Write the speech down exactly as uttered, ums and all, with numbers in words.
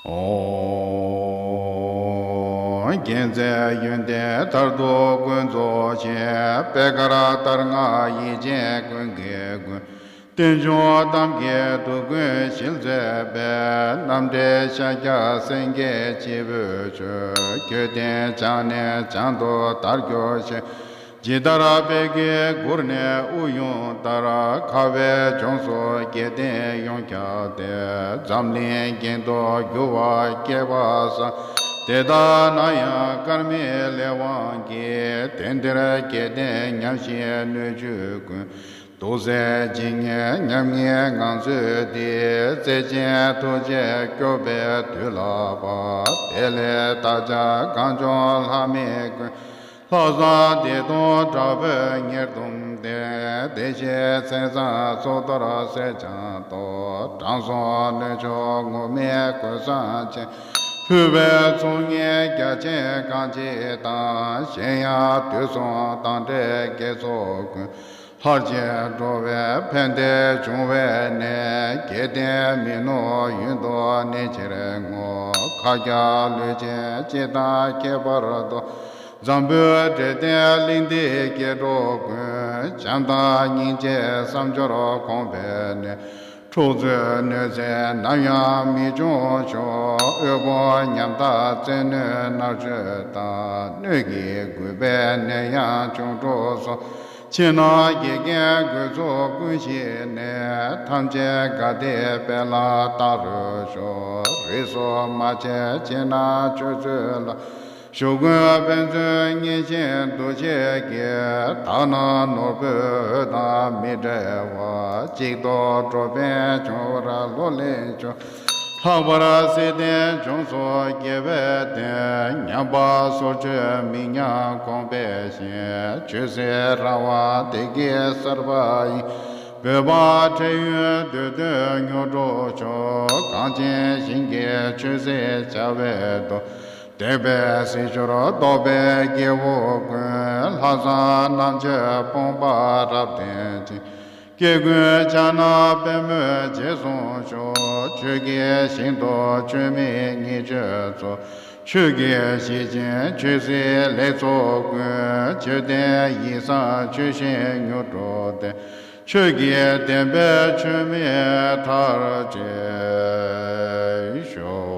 ཨོ། མཁྱེན་བརྩེ་ཡོན་ཏན་མཐར་ཐུག་ཀུན་རྫོགས་ཤིང་། པད་དཀར་ལྟར་མངའ་ཡིད་ཅན་ཀུན་གྱི་མགོན། རྟེན་འབྱུང་གཏམ་གྱི་དུག་ཀུན་ཞི་མཛད་པའི། རྣམ་འདྲེན་ཤཱཀྱ་སེང་གེ་སྤྱི་བོས་མཆོད། ཁྱོད་བསྟེན་བྱང་ནས་བྱང་དུ་དར་གྱུར་ཅིག། ཇི་ལྟར་དཔལ་གྱི་གུར་ནས་དབུགས་དབྱུང་ལྟར། ཁ་བའི་ལྗོངས་སུ་རྒྱལ་བསྟན་ཡོངས་ཁྱབ་སྟེ། འཛམ་གླིང་རྒྱན་དུ་འགྱུར་བ་སྐལ་བ་བཟང་། དེ་ལྟ་ན་ཡང་དཀར་མེ་ལས་དབང་གིས། དེང་འདིར་རྒྱལ་བསྟན་ཉམས་ཤིང་སྣོད་བཅུད་ཀུན། དུག་གསོག་ཇི་སྙེད་ཉམ་ངའི་ངང་ཚུལ་འདི། བརྩེ་ཆེན་ཐུགས་རྗེས་སྐྱོབ་པའི་དུས་ལགས་པ། དེ་ལས་བདག་ཅག་གངས་ལྗོངས་ལྷ་མི་ཀུན། ལྷག་བསམ་བདེ་སྟོང་དྲག་པོས་ཉེར་བཟླུམས་ཏེ། བདེ་གཤེགས་མཚན་བཟང་ཚོགས་གཏོར་སྲས་བྱང་ཐོག། དྲང་སྲོང་གནོད་མཆོག་ངུར་སྨྲིག་གོས་བཟང་ཅན། ཕུལ་བས་ཚོགས་གཉིས་རྒྱ་ཆེན་གང་མཆིས་དང་། གཞན་ཡང་དུས་གསུམ་དང་འབྲེལ་དགེ་ཚོགས་ཀུན། ལྷར་བཅས་འགྲོ་བའི་ཕན་བདེ་འབྱུང་བའི་གནས། རྒྱལ་བསྟན་མི་ནུབ་ཡུན་དུ་གནས་ཕྱིར་བསྔོ། མཁའ་ཁྱབ་ལུས་ཅན་སྤྱི་དང་ཁྱད་པར་དུ། འཛམ་བུའི་འབྲེལ་ལྡན་གླིང་འདིའི་སྐྱེ་འགྲོ་ཀུན། བྱམས་དང་སྙིང་རྗེའི་བསམ་སྦྱོར་གོང་འཕེལ་ནས། འཁྲུག་རྩོད་གནོད་འཚེ་ནམ་ཡང་མི་འབྱུང་ཤོག། དབུལ་ཕོངས་ཉམ་ཐག་བཙན་གནོན་མནར་གཅོད་དང་། སྣོད་ཀྱི་རྒུད་པའི་ནད་ཡམས་བྱུང་འགྲོ་སོགས། ཕྱི་ནང་འགལ་རྐྱེན་རྒོད་ཚོགས་ཀུན་ཞི་ནས། ཐམས་ཅད་དགའ་བདེའི་དཔལ་ལ་རྟག་རོལ་ཤོག། རིས་སུ་མ་ཆད་ཕྱི་ནང་ཆོས་སྲིད་ལ། ཞུགས་ཀུན་ཕན་ཚུན་མཉེས་ཤིང་འདུ་ཤེས་ཀྱིས། དག་སྣང་ནོར་བུའི་འོད་དང་མི་འབྲལ་བར། གཅིག་ཏུ་འགྲོ་ཕན་འབྱུང་བར་ལྷུར་ལེན་ཤོག། ལྷག་པར་བསིལ་ལྡན་ལྗོངས་སུ་རྒྱལ་བའི་བསྟན། ཉམས་པ་སོར་ཆུད་མིག་ཉམས་གོང་འཕེལ་ཞིང་། ཆོས་སྲིད་རང་དབང་བདེ་སྐྱིད་གསར་པ་ཡི། བོད་འབངས་འཕྲལ་ཡུན་འདོད་དོན་མྱུར་འགྲུབ་ཤོག། གངས་ཅན་ཞིང་གི་ཆོས་སྲིད་བྱ་བའི་དོན། དད་པའི་སྲི་ཞུར་རྟོགས་པའི་སྐྱེ་བོ་ཀུན། ལྷག་བསམ་རྣམ་དཔྱོད་དཔུང་པ་རབ་ལྡན་ཅིང་། སྐྱེ་ཀུན་ཕྱག་ན་པདྨོས་རྗེས་བཟུང་ཤོག། ཆོས་ཀྱི་ཞིང་དུ་ཆོས་མིན་ཉེས་སྤྱོད་ཚོགས། ཆོས་ཀྱི་གཞི་ཆེན་ཆོས་སྲིད་ལེགས་ཚོགས་ཀུན། ཆོས་ལྡན་ཡིད་བཟང་ཆོས་བཞིན་མྱུར་འགྲུབ་སྟེ། ཆོས་ཀྱི་བདེན་པས་ཆོས་མིན་ཐར་བྱེད་ཤོག།